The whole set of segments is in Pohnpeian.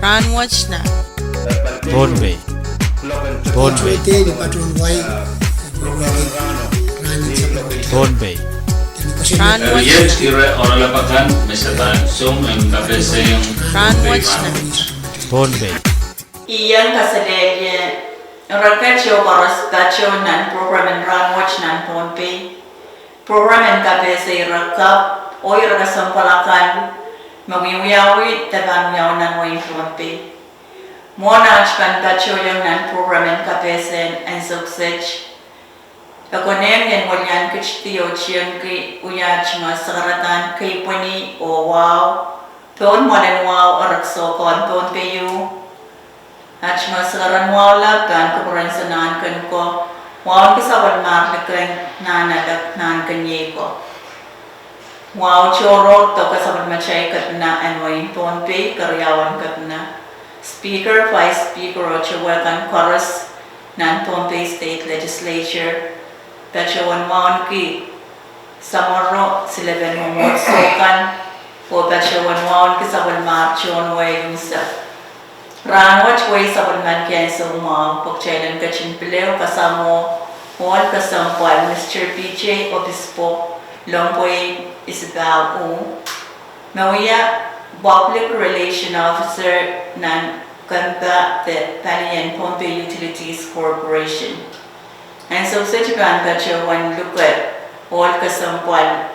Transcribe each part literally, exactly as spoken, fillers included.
Rahnwet nan Pohnpei. Pohnpei. Pohnpei. Rahnwet nan Pohnpei. Iang kaselehlie ire ket oh koaros pato nan prokram en Rahnwet nan Pohnpei. Prokram en kapehse ire kapw oh ire kesempwal akan me wiewiawi de pahn wiawi nan wehin Pohnpei. Mwohn aht pahn patohiong nan prokram en kapehse en ansou kiset, e konehng en welian kitidi oh tiengki wia aht me sakaradahn keipweni oh wahu pohn mwoalen wahu erekiso kan Pohnpei ieu. Aht me sakaradahn wahu lap pahn kupwuren Sanahnken ko, wahunki sapwellimar likin Nahnalek, Nahnken iei ko. Wahu tohrohr doke sapwellimatail kepina en wehin Pohnpei, keriaun kepina, Speaker, Vice Speaker oh towe kan koaros nan Pohnpei State Legislature, patohwan wauneki samworo silepen mwomwohdiso kan, oh patohwan wauneki sapwellimar tohn wehi unsek. Rahnwet wehi sapwellimaniki ansou mwahu pwe kitail en ketin pil ehu kasamwo ohl kesempwal Mister P J Obispo, Longpwein Isipau, me wia Public Relation Officer nan KEMPA de palien Pohnpei Utilities Corporation. Ansou kiset I pahn patohwan luke ohl kesempwal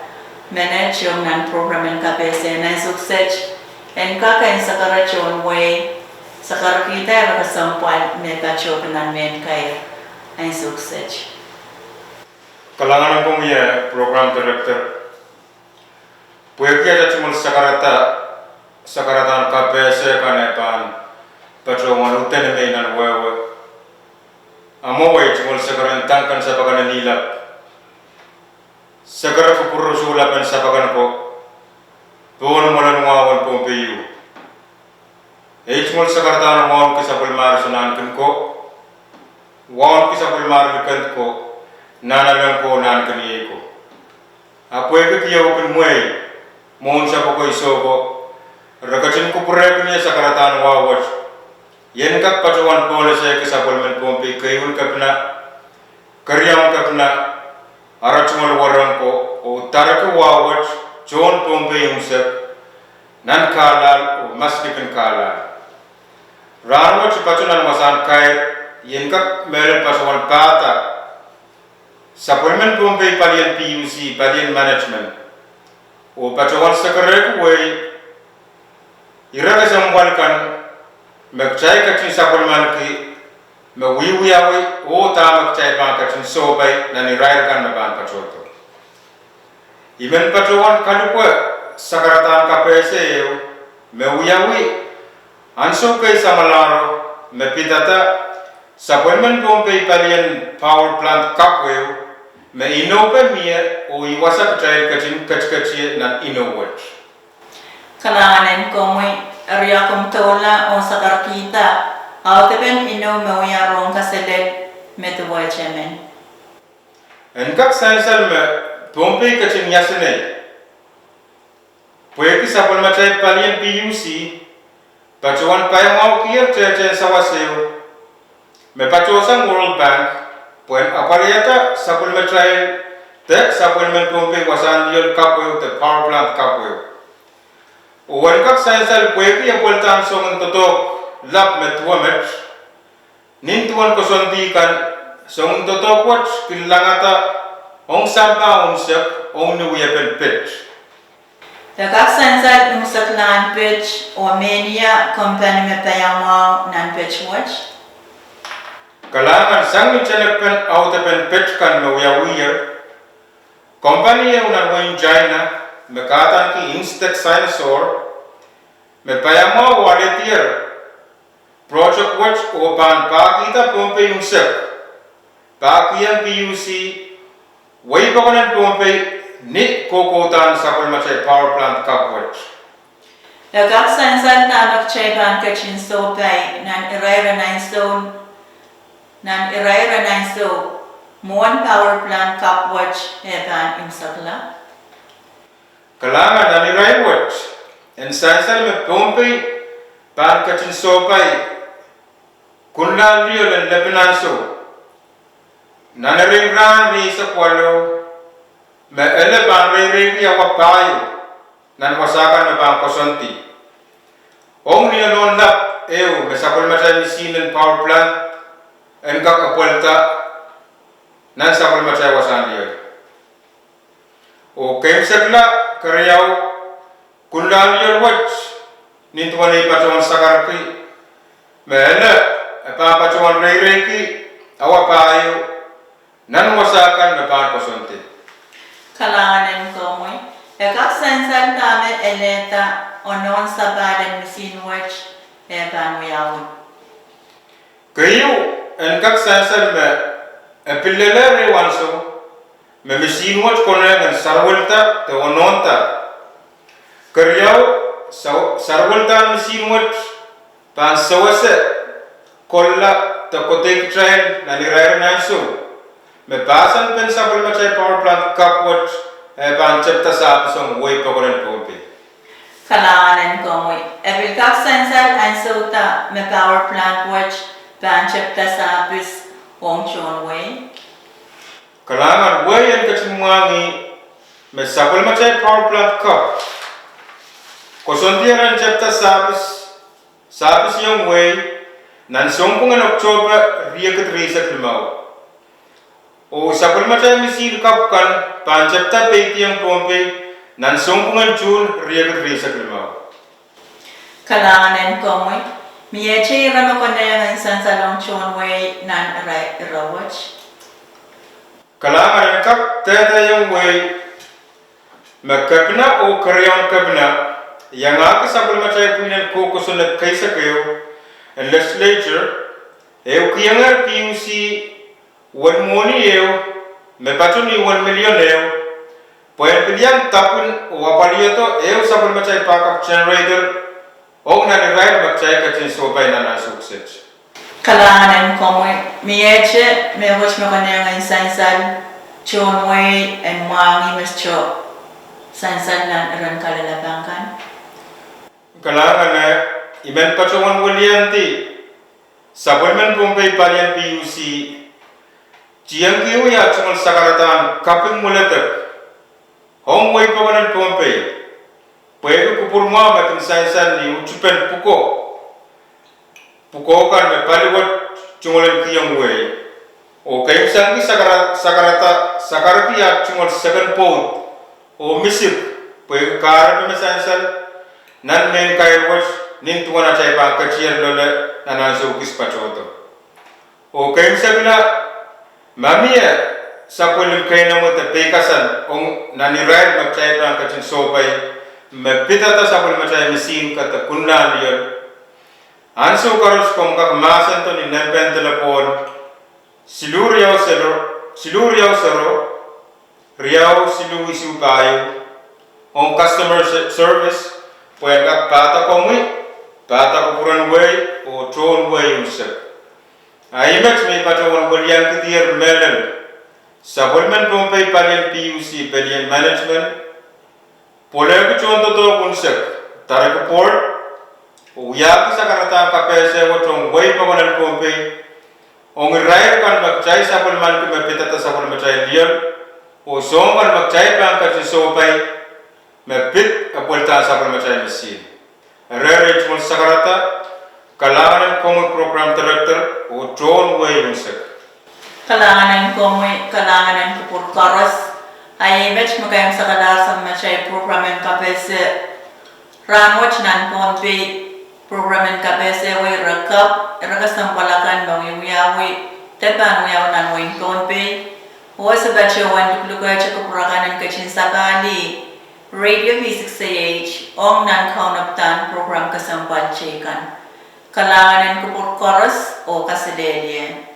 menet iong nan prokram en kapehse en ansou kiset, en kak en sakara tohn wehi, sakarakihda ire kesempwal me patohki nan mehn kair ansou kiset. Kalahngan en komwi, Program Director. Pwehki atail tungoal sakarada, sakaradahn kapehse kan e pahn patohwan uhdahn mie nan wehwe, a mwowe tungoal sakaren tang kan sapakan en ilap, sakaren kupwur solapen sapakan ko pohn mwoalen wahu en Pohnpei ieu. Ei tungoal sakaradahn wauneki sapwellimar Sanahnken ko, wauneki sapwellimar likend ko, Nahnalek ko, Nahnken iei ko. A pwehki kihong kin mwehi mwohn sapwoko iso ko, re ketin kupwurehkin ie sakaradahn wahu wet, ien kak patohwan pohnese ki sapwellimen Pohnpei keieun kepina, keriaun kepina, ara tungoal wereng ko, oh dareki wahu wet tohn Pohnpei unsek, nan kahlahl oh maslikin kahlahl. Rahnwet I patohwan nan wasahn kair, ien kak mehlel patohwan pahda sapwellimen Pohnpei palien P U C, palien management, oh patohwan sakarehki wehi ire kesempwal kan me kitail ketin sapwellimaniki me wiewiawi oh dahme kitail pahn ketin sohpai nan irair kan me pahn patohdo. I men patohwan kalipwe sakaradahn kapehse ehu me wiawi ansou kei samwalahro me pidada sapwellimen Pohnpei palien power plant kapw ehu me inoupe mie oh I wasa kitail ketin ketiket ie nan inou wet. Kalahngan en komwi, eri komw doula oh sakaradahn kihda audepen inou me wia rong kaselel me duwehte men. En kak sansal me Pohnpei ketin iasenei pwehki sapwellimatail palien P U C patohwan paiamwahukier tehtehn sawas ehu me patohsang World Bank pwehn apwalihada sapwellimatail de sapwellimen Pohnpei wasahn lioal kapw ehu de power plant kapw ehu. Oh en kak sansal pwehki epweldahn songen doadoahk lap me duwe met, nin duwen koasoandi kan, songen doadoahk wet kin langada ong sampah unsek ong ni wiepen pit. E kak sansal imwiseklahn pit oh mehnia kompani me paiamwahu nan pit wet? Kalahngan, sang ni tenekpen audepen pit kan me wiawiher, kompani ehu nan wehin China me kahdaneki Insitech Sinosure me paiamwahu oh alehdier project wet oh pahn pahkihda Pohnpei unsek, pahkihong P U C wehi pokon en Pohnpei ni kohkohdan sapwellimatail power plant kapw wet. E kak sansal dahme kitail pahn ketin sohpai nan irair en ansou, nan irair en ansou mwohn power plant kapw wet e pahn imwisekla? Kalahngan, nan irair wet en sansal me Pohnpei pahn ketin sohpai kunlahn lioal en lepin ansou nan erein rahn rieisek waluh, me ele pahn reireiki awa pahieu nan wasa kan me pahn koasoandi ong ni inoun lap ehu me sapwellimatail misihn en power plant en kak epwelda nan sapwellimatail wasahn lioal. Oh keimwseklahn keriau, kunlahn lioal wet nin duwen ei patohwan sakarki, me ele e pahn patohwan reireiki awa pahieu nan wasa kan me pahn koasoandi. Kalahngan en komwi. E kak sansal dahme elehda inoun sapahl en misihn wet e pahn wiawi? Keieu, en kak sansal me e pil lelehr ehu ansou me misihn wet konehng en sarwelda de inounda. Keriau, sa- sarweldahn misihn wet pahn sewese, kolla, de kodeikitail nan irair en ansou me pahsan pen sapwellimatail power plant kapw wet e pahn tepda sahpis ong wehi pokon en Pohnpei. Kalahngan en komwi. E pil kak sansal ansou da me power plant wet pahn tepda sahpis ong tohn wehi? Kalahngan, wehi en ketin mwahngih me sapwellimatail power plant kapw koasoandier en tepda sahpis, sahpis ong wehi nan sounpwong en Oktohpe riekid rieisek limau. Oh sapwellimatail misihn kapw kan pahn tepda peidiong Pohnpei nan sounpwong en June riekid rieisek limau. Kalahngan en komwi. Miehte ire me konehng en sansalong tohn wehi nan irair ire wet? Kalahngan, en kak dehdehiong wehi me kepina oh keriaun kepina iangahki sapwellimatail pwihn en kohkohsang en keisek ehu en legislature, ehu kihiengehr PUC uwen mwohni ehu me patohwan uwen milion ehu pwehn pil iang dapwin oh apwalihada ehu sapwellimatail backup generator ong nan irair me kitail ketin sohpai nan ansou kiset. Kalahngan en komwi. Miehte mehkot me konehng en sansal tohn wehi en mwahngih me sohte sansal nan iren kalelapak kan? Kalahngan, I men patohwan weliandi sapwellimen Pohnpei palien PUC tiengkihwei ah tungoal sakaradahn kaping mweledek ong wehi pokon en Pohnpei pwehki kupwur mwahu me kin sansal ni utupen pwukoa, pwukoa kan me pali wet tungoal en kihong wehi. Oh keimwseklahn sakarada, sakarada, sakarada ah tungoal seken pwoud oh misik pwehki kahrepe me sansal nan mehn kair wet nin duwen atail pahn ketier loale nan ansou kis patohdo. Oh keimwseklahn ma mie sapwellime keinemwe de peikasal ong nan irair me kitail pahn ketin sohpai me pidada sapwellimatail misihn kan de kunlahn lioal, ansou koaros komw kak mahsendo ni nempen delepwohn siluh riau sero, siluh riau sero, riau siluh isuh pahieu ong customer se- service pwehn kak pahda komwi, pahda kupwuren wehi oh tohn wehi unsek. A I met me I patohwan weliandier mehlel sapwellimen Pohnpei palien PUC pelien management pwelehki tohndoadoahk unsek, direct report, oh wiahki sakaradahn kapehse wet ong wehi pokon en Pohnpei ong irair kan me kitail sapwellimanki me pidada sapwellimatail lioal oh soahng kan me kitail pahn ketin sohpai me pid epweldahn sapwellimatail misihn. Erehrei tungoal sakarada, kalahngan en komwi Program Director oh tohn wehi unsek. Kalahngan en komwi, kalahngan en kupwur koaros. A I met me keimwsekala sapwellimatail program en kapehse rahnwet nan Pohnpei, program en kapehse wei ire kapw, ire kesempwal akan me wiewiawi de pahn wiawi nan wehin Pohnpei, oh se patohwan luklukehte kupwur akan en ketin sapahlih Radio V six A H ong nan kaunopadahn program kesempwal teikan. Kalahngan en kupwur koaros oh kaselehlie.